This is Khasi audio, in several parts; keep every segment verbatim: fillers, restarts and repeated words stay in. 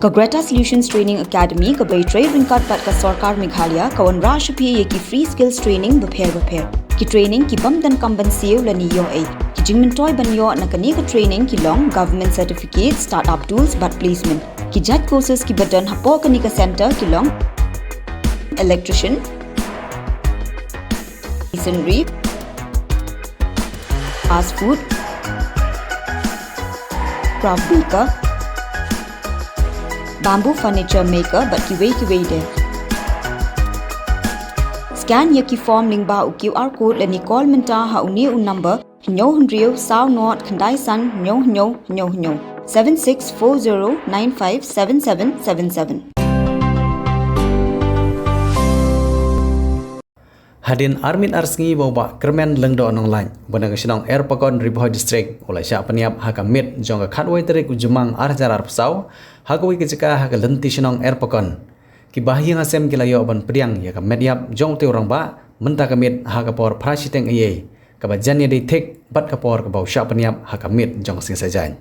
Ka Greta Solutions Training Academy, kaba trei ryngkat bad ka Sorkar Meghalaya, ka wanrah sha phi ïa ki free skills training bapher bapher. Ki training ki bym donkam ban siew lane ïoh ei. Ki jingmyntoi ban ïoh na kane ka training ki long government certificate, startup tools bad placement. Ki jait courses kiba don hapoh kane ka center ki long electrician, masonry, fast food, craft maker, bamboo furniture maker bad kiwei kiwei de. Scan ïa ki form lyngba u QR code lane call mynta ha une u number hynñiew hynriew saw nod khyndai san hynñiew hynñiew hynñiew hynñiew, seven six four zero nine five seven seven seven seven. Hadien armiet arsngi ba u Bah Kyrmen Lyngdoh Nonglait, ba na ka shnong Erpakon, Ri Bhoi District, u la shah pynïap ha ka miet jong ka khatwei tarik u Jymmang ar hajar arphew saw, ha kawei ka jaka ha ka lynti shnong Erpakon. Ki bahaïing hasem ki la ïoh ban pdiang ïa ka met ïap jong utei u rangbah mynta ka miet ha ka por phra shiteng eiei, kaba jan ïadei thik bad ka por kaba u shah pynïap ha ka miet jong ka sngi Saitjaiñ.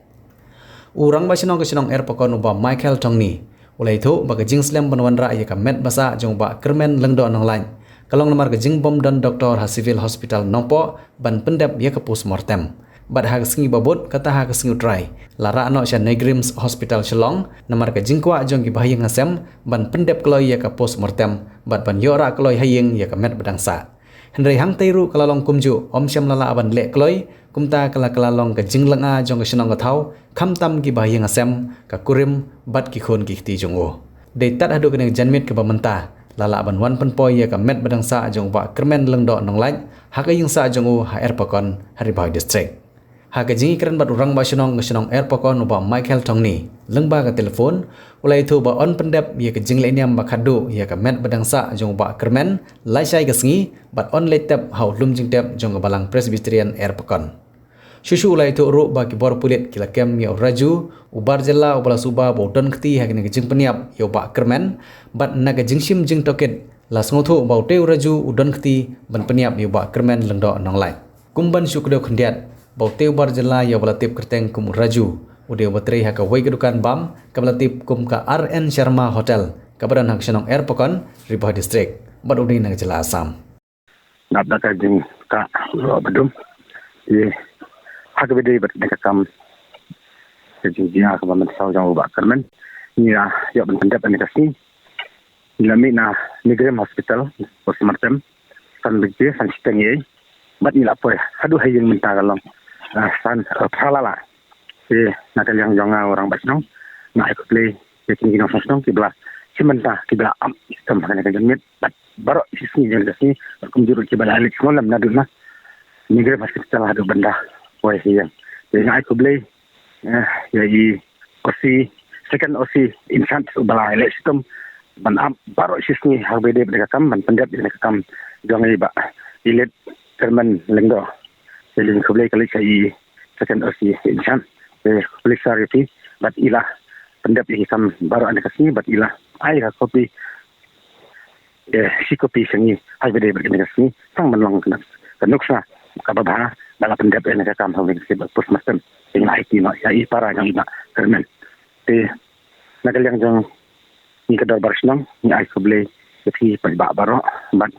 U rangbah shnong ka shnong Erpakon, u Bah Michael Tongni, u la ïathuh ba ka jingslem ban wanrah ïa ka met ba sah jong u Bah Kyrmen Lyngdoh Nonglait ka long namar ka jingbym don doktor ha Civil Hospital Nongpoh ban pyndep ïa ka postmortem. Bad ha ka sngi ba bud, kata ha ka sngi U Trai, la rah noh sha NEIGRIHMS Hospital Shillong namar ka jingkwah jong ki bahaïing hasem ban pyndep kloi ïa ka postmortem bad ban ïoh rah kloi ha ïing ïa ka met ba dang sah. Hynrei hangtei ruh ka la long kumjuh, ym shym la lah ban leh kloi, kumta ka la, ka la long ka jinglynga jong ka shnong ka thaw, khamtam ki bahaïing hasem, ka kurim bad ki khun ki kti jong u. Dei tad haduh kane ka janmiet kaba mynta la lah ban wan pynpoi ïa ka met ba dang sah jong u Bah Kyrmen Lyngdoh Nonglait ha ka ïing sah jong u ha Erpakon, ha Ri Bhoi District. Ha ka jingïakren bad u rangbah shnong ka shnong Erpakon, u Bah Michael Tongni, lyngba ka telephone, u la ïathuh ba yn pyndep ïa ka jinglehniam ba khatduh ïa ka met ba dang sah jong u Bah Kyrmen lashai ka sngi bad yn leit tep ha u lum jingtep jong ka Balang Presbyterian Erpakon. Shuh shuh u la ïathuh ruh ba ki bor pulit ki la kem ïa u Raju, u bar jylla uba la suba ba u don kti ha kane ka jingpynïap ïa u Bah Kyrmen, bad na ka jingshim jingtohkit la sngewthuh ba utei u Raju u don kti ban pynïap ïa u Bah Kyrmen Lyngdoh Nonglait. Kum ban shu kdew khyndiat ba utei u bar jylla ïa uba la tip kyrteng kum u Raju, u dei uba trei ha kawei ka dukan bam kaba la tip kum ka R N Sharma Hotel, kaba don ha ka shnong Erpakon, Ri Bhoi District, bad u dei na ka jylla Assam. Nap da ka jingkah ba dum. Te ha kaba ïadei bad kane ka kam, ka jingjia kaba mynsaw jong u Bah Kyrmen, ngi la ïoh ban pyndep ha kane ka sngi. Ngi la mih na NEIGRIHMS Hospital postmortem san baje, san shiteng eiei. Bad ngi la poi haduh ha ïing mynta ka long, ah, san, ah, phra la la. Te na ka liang jong nga u rangbah shnong, nga ai khublei ïa kine ki nongshong shnong kiba la shim bynta, kiba la ap shitom ha kane ka janmiet bad baroh shi sngi jong ka sngi, bad kumjuh ruh kiba la leit sngewlem naduh na NEIGRIHMS Hospital haduh ban da poi ha ïing. Te nga ai khublei, eh, ïa i O C, second O C in charge uba la leit shitom ban ap baroh shi sngi ha kaba ïadei bad ka kam ban pyndep ïa ka kam jong i Bah, i late Kyrmen Lyngdoh. Te lyngkhublei ka leit sha i second O C in charge. Te khublei shibun ïa phi, bad i la pyndep ïa ki kam baroh ha kane ka sngi, bad i la ai ka copy, eh, shi copy sha ngi ha kaba ïadei bad kane ka sngi, tang ban long ka nuksa kaba bha ba la pyndep ïa kane ka kam ha kaba ïadei bad postmortem. Te ngi la aiti noh ïa i para jong i Bah Kyrmen. Te na ka liang jong ngi ka dorbar shnong, ngi ai khublei ïa phi paidbah baroh, bad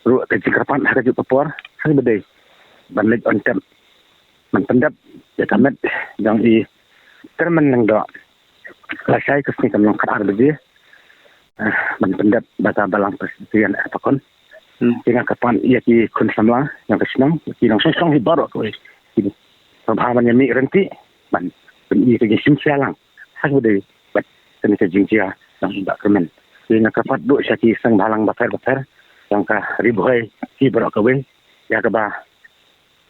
ruh ka jingkyrpad ha kajuh ka por ha kaba ïadei ban leit on tep ban pyndep ïa ka met jong i Kyrmen Lyngdoh lashai ka sngi, ka long khatar baje, eh, ban pyndep da ka Balang Presbyterian Erpakon. Hmm. Te nga kyrpad ïa ki khun samla jong ka shnong, ïa ki nongshong shnong hi baroh kawei, ki sngewbha ban ïa mih ryntih ban pyni ka jingshim shai lang ha kaba ïadei bad kane ka jingjia jong i Bah Kyrmen. Te nga kyrpad ruh sha ki seng bhalang bapher bapher jong ka Ri Bhoi hi baroh kawei, ïa kaba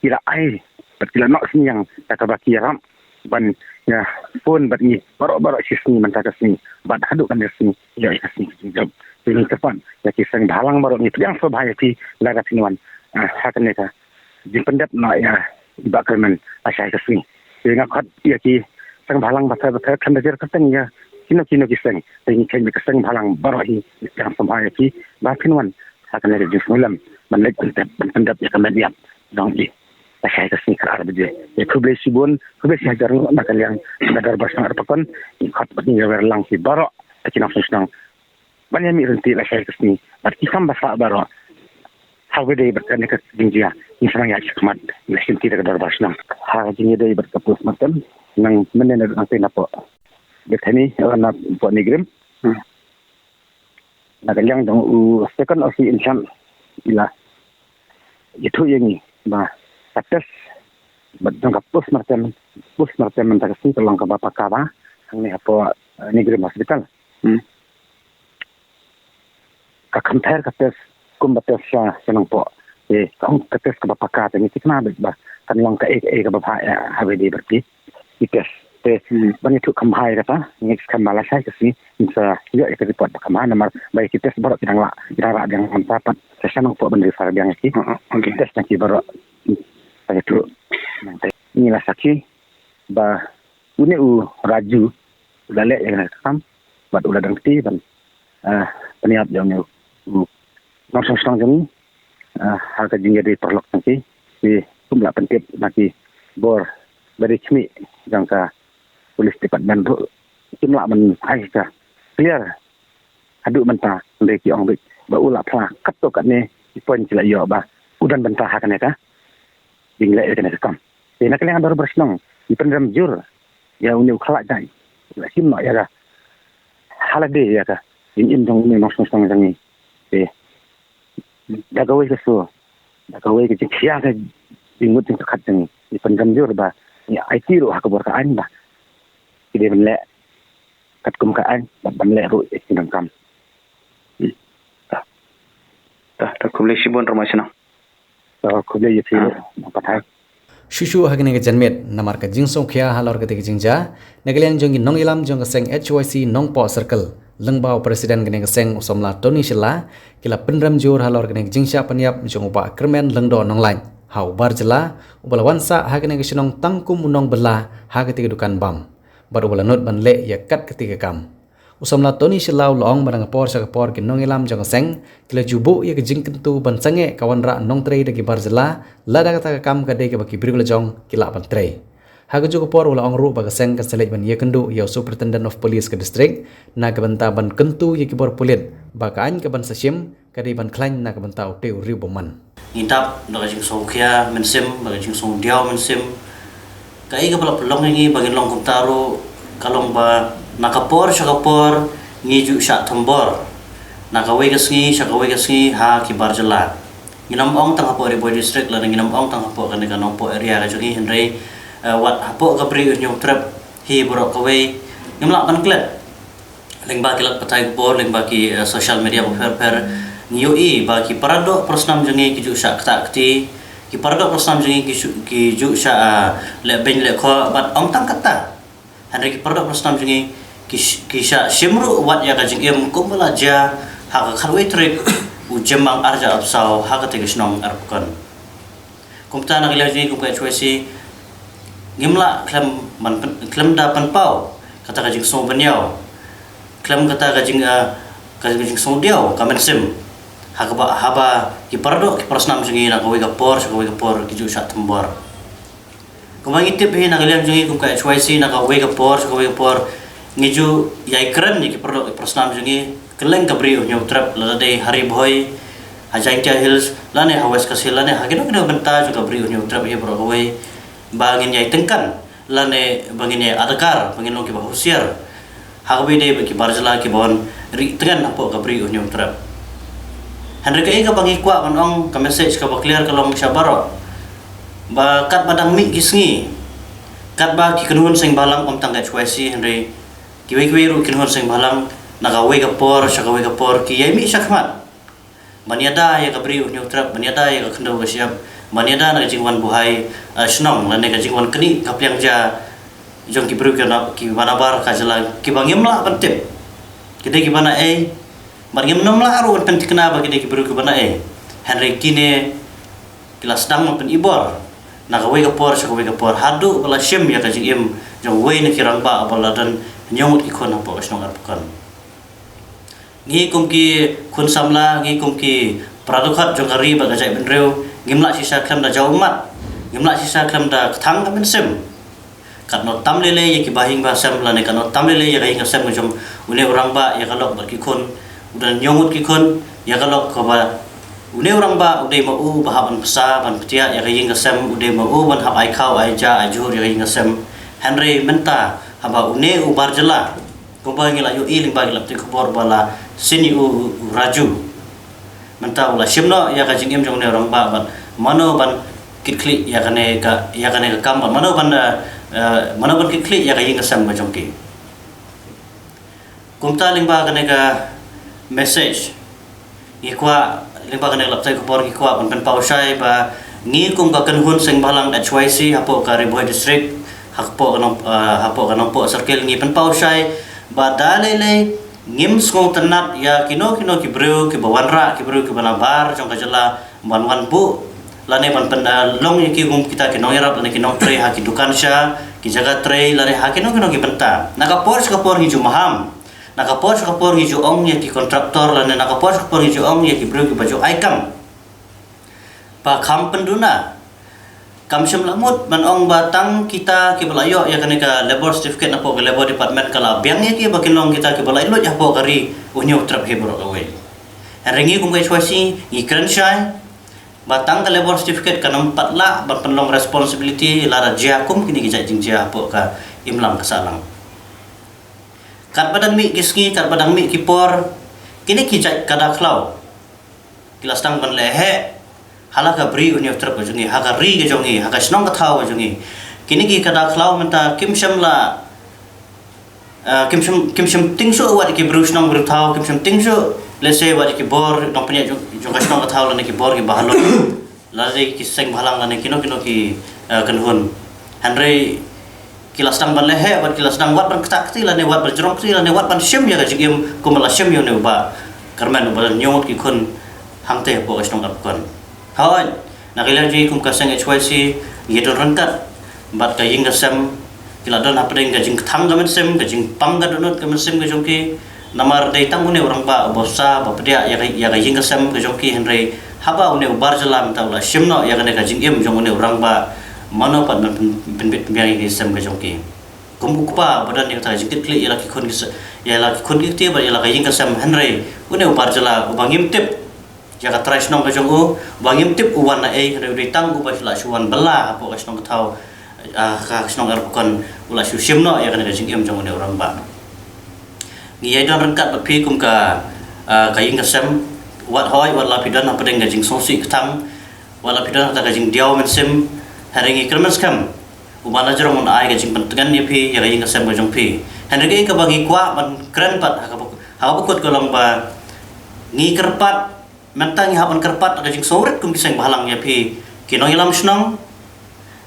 ki la ai bad ki la noh synñiang da kaba ki ïarap ban ïa phone bad ngi baroh baroh shi sngi mynta ka sngi bad haduh kane ka sngi ïa ka sngi ka jingjop. Te ngi kyrpad ïa ki seng bhalang baroh, ngi pdiang sngewbha ïa phi lada phin wan, ah, ha kane ka jingpyndep noh ïa i Bah Kyrmen lashai ka sngi. Te nga khot ïa ki seng bhalang bapher bapher, khlem da jer kyrteng ïa kino kino ki seng. Te ngi kheiñ ba ki seng bhalang baroh hi ngi pdiang sngewbha ïa phi ba phin wan ha kane ka jingsngewlem ban leit pyndep, ban pyndep ïa ka met ïap jong i lashai ka sngi khatar baje. Ïa khublei shibun, khublei shihajar na ka liang ka Dorbar Shnong Erpakon, ngi khot bad ngi ïawer lang ki baroh, ki nongshong shnong. Ban ïa mih ryntih lashai ka sngi bad ki kam ba sah baroh. Ha kaba ïadei bad kane ka jingjia, ngi sdang ïa shakhmat, ngi shim ti da ka Dorbar Shnong. Ha ka jingïadei bad ka postmortem, nang mynne na dang pynap Bethany, eh, na pok NEIGRIHMS. Hmm. Na ka liang jong u second O C in chan ila ïathuh ïa ngi ba ka test bad jong ka postmortem, postmortem mynta ka sngi ka long kaba paka ba hangne hapoh, eh, NEIGRIHMS Hospital. Hmm. Ka compare ka test kumba test sha sha Nongpoh. Te ka ong ka test kaba paka te ngi thikna bad ba kan long kaei kaei kaba bha, eh, ha kaba ïadei bad ki test. Te, hmm, ban ïathuh kham bha ïa kata, ngi skhem ba lashai ka sngi ngin sa ïoh ïa ka report ba kham bha namar ba ïa ki test baroh ki dang lah, ki dang rah biang mynta pat sha sha Nongpoh ban refer biang ïa ki. Oh, oh, okay. Test na ki baroh. Ban ïathuh. Nangta ngi la sakhi ba une u Raju u la leh ïa kane ka kam bad u la dang kti ban, ah, pynïap ïa une u nongshong shnong jong ngi, ah, ha ka jingïadei paralok jong ki. Ki kum la pyntip na ki bor ba dei khmih jong ka police department ruh kim lah ban ai ka clear haduh mynta, hynrei ki ong beit ba u la phla katto katne ki point ki la ïoh ba u don bynta ha kane ka jingleh ïa kane ka kam. Te na ka liang ka Dorbar Shnong ngi pynrem jur ïa une u khlaiñ jong ngi, la shim noh ïa ka ha lade ïa ka jingim jong une u nongshong shnong jong ngi. Te da kawei ka sur, da kawei ka jingkhia ka jingmut jingpyrkhat jong ngi, ngi pynrem jur ba ngi aiti ruh ha ka bor ka aiñ ba ki dei ban leh katkum ka aiñ bad ban leh ruh ïa ki nongkam. Hmm. Ta, ta, ta khublei shibun Rama Shnong. Ta khublei ïa phi ruh, nang pathai. Shuh shuh ha kane ka janmiet namar ka jingsngewkhia halor kata ka jingjia, na ka liang jong ki nongïalam jong ka seng H Y C Nongpoh Circle, lyngba u President kane ka seng u Samla Tony Shylla, ki la pynrem jur halor kane ka jingshah pynïap jong u Bah Kyrmen Lyngdoh Nonglait, ha u bar jylla, uba la wan sah ha kane ka shnong tang kum u nongbylla ha kata ka dukan bam. Bad uba la nud ban leh ïa kat kata ka kam. U Samla Tony Shylla u la ong ba na ka por sha ka por ki nongïalam jong ka seng ki la ju buh ïa ka jingkyntu ban sangeh ka wanrah nongtrei da ki bar jylla, lada kata ka kam ka dei kaba ki briew la jong ki lah ban trei. Ha kajuh ka por u la ong ruh ba ka seng kan sa leit ban ïakynduh ïa u Superintendent of Police ka district na ka bynta ban kyntu ïa ki bor pulit ba ka aiñ ka ban sa shim ka dei ban khlaiñ na ka bynta utei u riew bymman. Ngi dap da ka jingsngewkhia mynsiem bad ka jingsngewdiaw mynsiem. Kaei kaba la pynlong ïa ngi ba ngin long kumta ruh ka long ba na ka por sha ka por ngi ju shah thombor na kawei ka sngi sha kawei ka sngi ha ki bar jylla. Ngin ym ong tang hapoh Ri Bhoi District lane ngin ym ong tang hapoh kane ka Nongpoh area ka jong ngi, hynrei, eh, wat hapoh ka Bri u Hynñiewtrep hi baroh kawei ngim lah ban klet. Lyngba ki lad pathai khubor, lyngba ki, eh, social media bapher bapher, ngi ïohi ba ki paradoh parasnam jong ngi ki ju shah ktah kti, ki paradoh parasnam jong ngi ki ju, ki ju shah, ah, leh beiñ leh khoh, bad ym tang kata. Hynrei ki paradoh parasnam jong ngi ki sh-, ki shah shim ruh wat ïa ka jingim kumba la jia ha ka khatwei tarik u Jymmang arhajar arphew saw ha kata ka shnong Erpakon. Kumta na ka liang jong ngi kum ka H Y C ngim lah khlem ban pyn-, khlem da pynpaw kata ka jingsngewbynñiaw, khlem kata ka jing, ah, ka jingsngewdiaw ka mynsiem. Ha kaba, haba ki paradoh ki parasnam jong ngi na kawei ka por sha kawei ka por ki ju shah thombor. Kumba ngi tip hi na ka liang jong ngi kum ka H Y C na kawei ka por sha kawei ka por ngi ju ïai kren ïa ki paradoh ki parasnam jong ngi. Kylleng ka Bri u Hynñiewtrep, lada dei ha Ri Bhoi, ha Jaintia Hills, lane ha West Khasi Hills, lane ha kino kino bynta jong ka Bri u Hynñiewtrep hi baroh kawei, ba ngin ïai tyngkan lane ba ngin ïai adkar ba ngin long kiba husiar ha kaba ïadei bad ki bar jylla kiba wan rieh tngen hapoh ka Bri u Hynñiewtrep. Hynrei kaei kaba ngi kwah ban ong, ka message kaba clear ka long sha baroh ba katba dang mih ki sngi, katba ki kynhun seng bhalang, ym tang ka H Y C hynrei kiwei kiwei ruh ki kynhun seng bhalang, na kawei ka por sha kawei ka por ki ïai mih shakhmat ban ïada ïa ka Bri u Hynñiewtrep, ban ïada ïa ka khyndew ka shyiap, ban ïada na ka jingwan buhai, eh, shnong lane ka jingwan knieh ka pliang ja jong ki briew kiba na, kiba nabar ka jylla, kiba ngim lah ban tip ki dei kiba naei, bad ngim nym lah ruh ban pynthikna ba ki dei ki briew kiba naei. Hynrei kine ki la sdang ban pynibor na kawei ka por sha kawei ka por haduh ba la shim ïa ka jingim jong uwei na ki rangbah ba la don hynñiew ngut ki khun hapoh ka shnong Erpakon. Ngi kum ki khun samla, ngi kum ki para dkhot jong ka ri bad ka jaitbynriew, ngim lah shisha khlem da jaw ummat Ngim lah shisha khlem da kthang ka mynsiem. Katno tam lei lei ïa ki bahaïing bahasem lane katno tam lei lei ïa ka ïing ka sem ka jong une u rangbah ïa ka lok bad ki khun. U don hynñiew ngut ki khun, ïa ka lok kaba une u rangbah u dei ma u ba hap ban pynsa ban pyntiah ïa ka ïing ka sem, u dei ma u ban hap ai khaw ai ja ai jhur ïa ka ïing ka sem. Hynrei mynta haba une u bar jylla, kumba ngi la ïohi lyngba ki lad pathai khubor ba la sin ïa u, u Raju, mynta u la shim noh ïa ka jingim jong une u rangbah bad mano ban kitkhlieh ïa kane ka, ïa kane ka kam bad mano ban, eh, eh, mano ban kitkhlieh ïa ka ïing ka sem ka jong ki. Kumta lyngba kane ka message ngi kwah, lyngba kane ka lad pathai khubor ngi kwah ban pynpaw shai ba ngi kum ka kynhun seng bhalang H Y C hapoh ka Ri Bhoi District, hapoh ka Nong, eh, hapoh ka Nongpoh Circle ngi pynpaw shai ba da lei lei ngim sngewtynnat ïa kino kino ki briew kiba wanrah, ki briew kiba nabar jong ka jylla ban wan buh lane ban pyn, eh, long ïa ki kum kita ki nongïarap lane ki nongtrei ha ki dukan sha, ki jaka trei lane ha kino kino ki bynta. Na ka por sha ka por ngi ju maham, na ka por sha ka por ngi ju ong ïa ki contractor lane na ka por sha ka por ngi ju ong ïa ki briew kiba ju ai kam ba kham pynduna. Kam shym la mut ban ong ba tang kita kiba la ïoh ïa kane ka labour certificate napoh ka labour department ka la biang ïa ki ba kin long kita kiba la lut hapoh ka ri u hynñiew trep hi baroh kawei. Hynrei ngi kum ka H Y C ngi kren shai ba tang ka labour certificate kan ym pat lah ban pynlong responsibility lada jia kum kine ki jait jingjia hapoh ka imlang ka sahlang. Katba dang mih ki sngi, katba dang mih ki por, kine ki jait kada khlaw ki la sdang ban leh heh ha la ka bri u hynñiew trep ka jong ngi, ha ka ri ka jong ngi, ha ka shnong ka thaw ka jong ngi. Kine ki kada khlaw mynta kim shym la, eh, kim shym, kim shym tieng shuh wat ïa ki briew shnong briew thaw, kim shym tieng shuh, let's say, wat ïa ki bor nongpynïaid jong, jong ka shnong ka thaw lane ki bor kiba halor, lada dei ki seng bhalang lane kino kino ki, eh, kynhun. Hynrei ki la sdang ban leh heh, wat ki la sdang wat ban ktah kti lane wat ban jrong kti lane wat ban shim ïa ka jingim kumba la shim ïa une u bah Kyrmen uba don hynñiew ngut ki khun hangtei hapoh ka shnong Erpakon. Hooid, na ka liang jong ngi kum ka seng H Y C ngi don ryngkat bad ka ïing ka sem, ki la don hapdeng ka jingkthang ka mynsiem, ka jingpang ka dohnud ka mynsiem ka jong ki. Namar dei tang une u rangbah uba sa ba pdiah ïa ka, ïa ka ïing ka sem ka jong ki, hynrei haba une u bar jylla mynta u la shim noh ïa kane ka jingim jong une u rangbah, mano pat ban pyn-, pynbit pynbiang ïa ka ïing ka sem ka jong ki. Kum u kpa ba don ïa kata ka jingkitkhlieh ïa la ki khun ki se-, ïa la ki khun ki kti bad ïa la ka ïing ka sem, hynrei une u bar jylla uba ngim tip ïa ka trai shnong ka jong u, uba ngim tip u wan na ei, hynrei u dei tang uba la shu wan bylla hapoh ka shnong ka thaw, ah, ka shnong Erpakon, u la shu shim noh ïa kane ka jingim jong une u rangbah. Ngi ïai don ryngkat bad phi kum ka, ah, ka ïing ka sem, wat hooid, wat la phi don hapdeng ka jingsngewsih kthang, wat la phi don ha ka jingdiaw mynsiem, hynrei ngi kyrmen skhem u Bah Najrong un ai ka jingpyntngen ïa phi ïa ka ïing ka sem ka jong phi. Hynrei kaei kaba ngi kwah ban kren pat ha kaba, ha kaba kut ka long ba ngi kyrpad, mynta ngi hap ban kyrpad ha ka jingsngewrit kum ki seng bhalang ïa phi ki nongïalam shnong,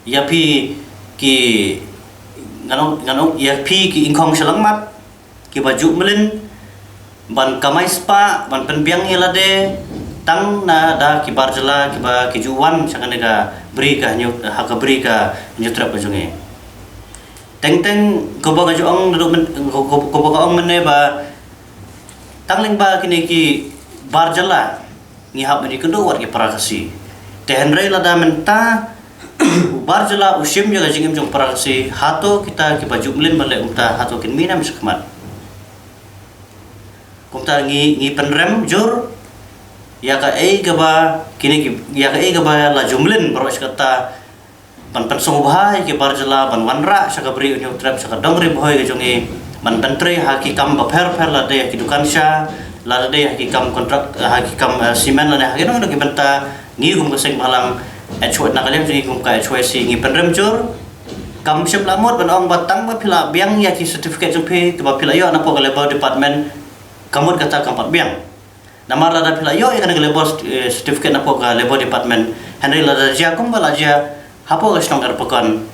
ïa phi ki, ngan ong, ngan ong, ïa phi ki ingkhong shyllangmat kiba ju mlien ban kamai spah, ban pynbiang ïa lade tang na da ki bar jylla kiba ki ju wan sha kane ka bri ka hynñiew, ha ka bri ka hynñiew trep ka jong ngi. Teng teng kaba nga ju ong naduh myn-, kaba, kaba nga ong mynne ba tang lyngba kine ki bar jylla ngi hap ban ïakynduh wat ki para Khasi. Te hynrei lada mynta u bar jylla u shim ïa ka jingim jong para Khasi, hato kita kiba ju mlien ban leh kumta hato kin mih ne em shakhmat? Kumta ngi, ngi pynrem jur ïa kaei kaba kine ki, ïa kaei kaba la ju mlien baroh shi katta ban pynsngewbha ïa ki bar jylla ban wanrah sha ka bri u hynñiew trep, sha ka dong Ri Bhoi ka jong ngi, ban pyntrei ha ki kam bapher bapher, lada dei ha ki dukan sha, lada dei ha ki kam kontrak, ha ki kam, eh, simen lane ha kino kino ki bynta. Ngi kum ka seng bhalang H Y, na ka liang jong ngi kum ka H Y C ngi pynrem jur. Kam shym la mut ban ong ba tang ba phi la biang ïa ki certificate jong phi kiba phi la ïoh napoh ka Labour Department, ka mut kata kam pat biang. Namar lada phi la ïoh ïa kane ka labour, eh, certificate napoh ka Labour Department, hynrei lada jia kumba la jia hapoh ka shnong Erpakon,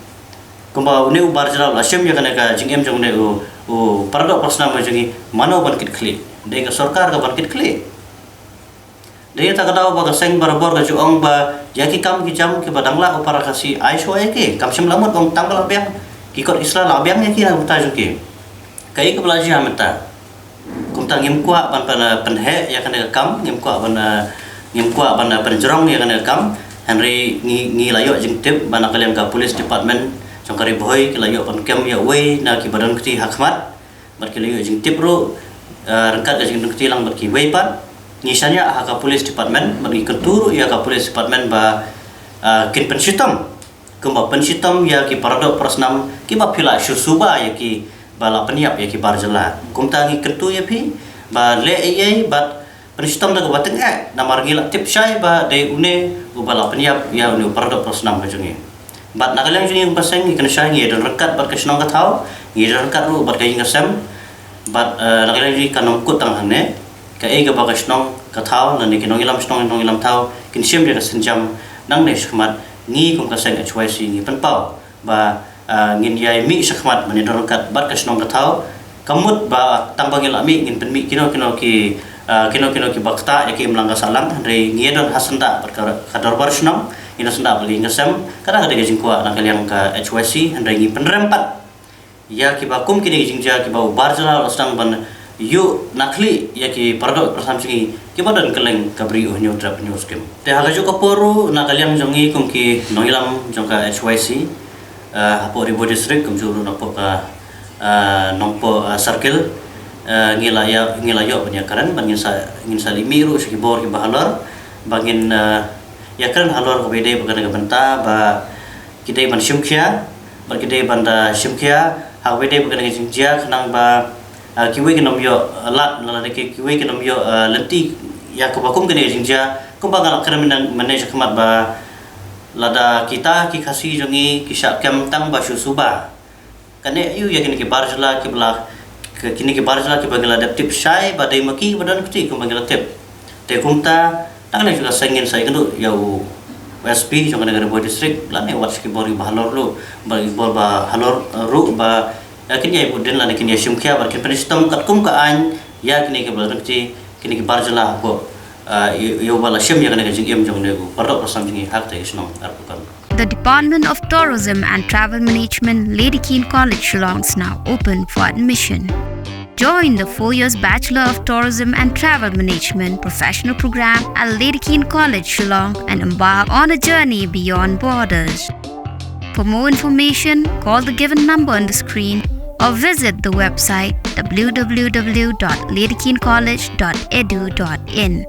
kumba une u bar jylla u la shim ïa kane ka jingim jong une u, u paradoh parasnam jong ngi, mano ban kitkhlieh? Dei ka sorkar ka ban kitkhlieh. Dei kata ka daw ba ka seng barabor ka ju ong ba ïa ki kam ki jam kiba dang lah u para Khasi ai shuwa ïa ki. Kam shym la mut ong tang ba la biang, ki kot ki sla la biang ïa ki na ka bynta jong ki. Kaei kaba la jia mynta? Kumta ngim kwah ban, ban, eh, pynheh ïa kane ka kam, ngim kwah ban, eh, ngim kwah ban, eh, pynjrong ïa kane ka kam. Hynrei ngi ngi la ïoh jingtip ba na ka liang ka police department jong ka Ri Bhoi ki la ïoh ban kem ïa uwei na kiba don kti ha khmat. Bad ki la ïoh jingtip ruh, eh, ryngkat ka jingdon kti lang bad kiwei pat. Ngi shaniah ha ka police department bad ngi kyntu ruh ïa ka police department ba, eh, kin pynshitom kumba pynshitom ïa ki paradoh parasnam kiba phi la shu suba ïa ki ba la pynïap ïa ki bar jylla. Kumta ngi kyntu ïa phi ba leh ei ei bad pynshitom da kaba tyngeh namar ngi la tip shai ba dei une uba la pynïap ïa une u paradoh parasnam ka jong ngi. Bad na ka liang jong ngi kum ka seng ngi kynshai ngi don ryngkat bad ka shnong ka thaw, ngi don ryngkat ruh bad ka ïing ka sem. Bad, eh, na ka liang jong ngi kan ym kut tang hangne. Kaei kaba ka shnong ka thaw lane ki nongïalam shnong nongïalam thaw kin shim ïa ka sienjam nangne shakhmat, ngi kum ka seng H Y C ngi pynpaw ba, ah, ngin ïai mih shakhmat ban ïadon ryngkat bad ka shnong ka thaw. Ka mut ba tang ba ngin lah mih ngin pynmih kino kino ki, ah, kino kino kiba ktah ïa ki imlang ka sahlang, hynrei ngi ïadon ha syndah bad ka, ka dorbar shnong, ngi ïadon syndah bad ka ïing ka sem. Kata ka dei ka jingkwah na ka liang ka H Y C, hynrei ngi pynrem pat ïa kiba kum kine ki jingjia kiba u bar jylla u la sdang ban ïuh na khlieh ïa ki paradoh parasnam jong ngi kiba don kylleng ka Bri U Hynñiewtrep Hynñiewskim. Te ha kajuh ka por ruh na ka liang jong ngi kum ki nongïalam jong ka H Y C, eh, hapoh Ri Bhoi District kumjuh ruh napoh ka, eh, Nongpoh, eh, Circle, eh, ngi la ïa, ngi la ïoh ban ïakren bad ngin sa, ngin sa leit mih ruh sha ki bor kiba halor ba ngin, eh, ïakren halor kaba ïadei bad kane ka bynta ba ki dei ban shim khia bad ki dei ban da shim khia ha kaba ïadei bad kane ka jingjia khnang ba, ah, kiwei kin ym ïoh lad lane ki, kiwei kin ym ïoh, ah, lynti ïa kaba kum kane ka jingjia. Kumba nga la kren mynne mynne shakhmat ba lada kita ki Khasi jong ngi ki shah kem tang ba shu suba, kane aiu ïa kine ki bar jylla kiba la, ki, kine ki bar jylla kiba ngi la dep tip shai ba dei ma ki kiba don kti kumba ngi la tip. Te kumta tang ne jong ka seng ngin sa ïakynduh ïa u S P jong kane ka Ri Bhoi District lane wat sha ki bor kiba halor ruh, ba ki bor ba halor, eh, ruh ba, eh, kin ïai bud dien lane kin ïai shim khia bad kin pynshitom katkum ka aiñ ïa kine kiba la don kti, kine ki bar jylla hapoh, eh, ïa, ïa uba la shim ïa kane ka jingim jong une u paradoh parasnam jong ngi ha katei ka shnong Arpukon. The Department of Tourism and Travel Management, Lady Keane College, Shillong is now open for admission. Join the four years Bachelor of Tourism and Travel Management professional program at Lady Keane College, Shillong, and embark on a journey beyond borders. For more information, call the given number on the screen or visit the website w w w dot lady keane college dot edu dot in.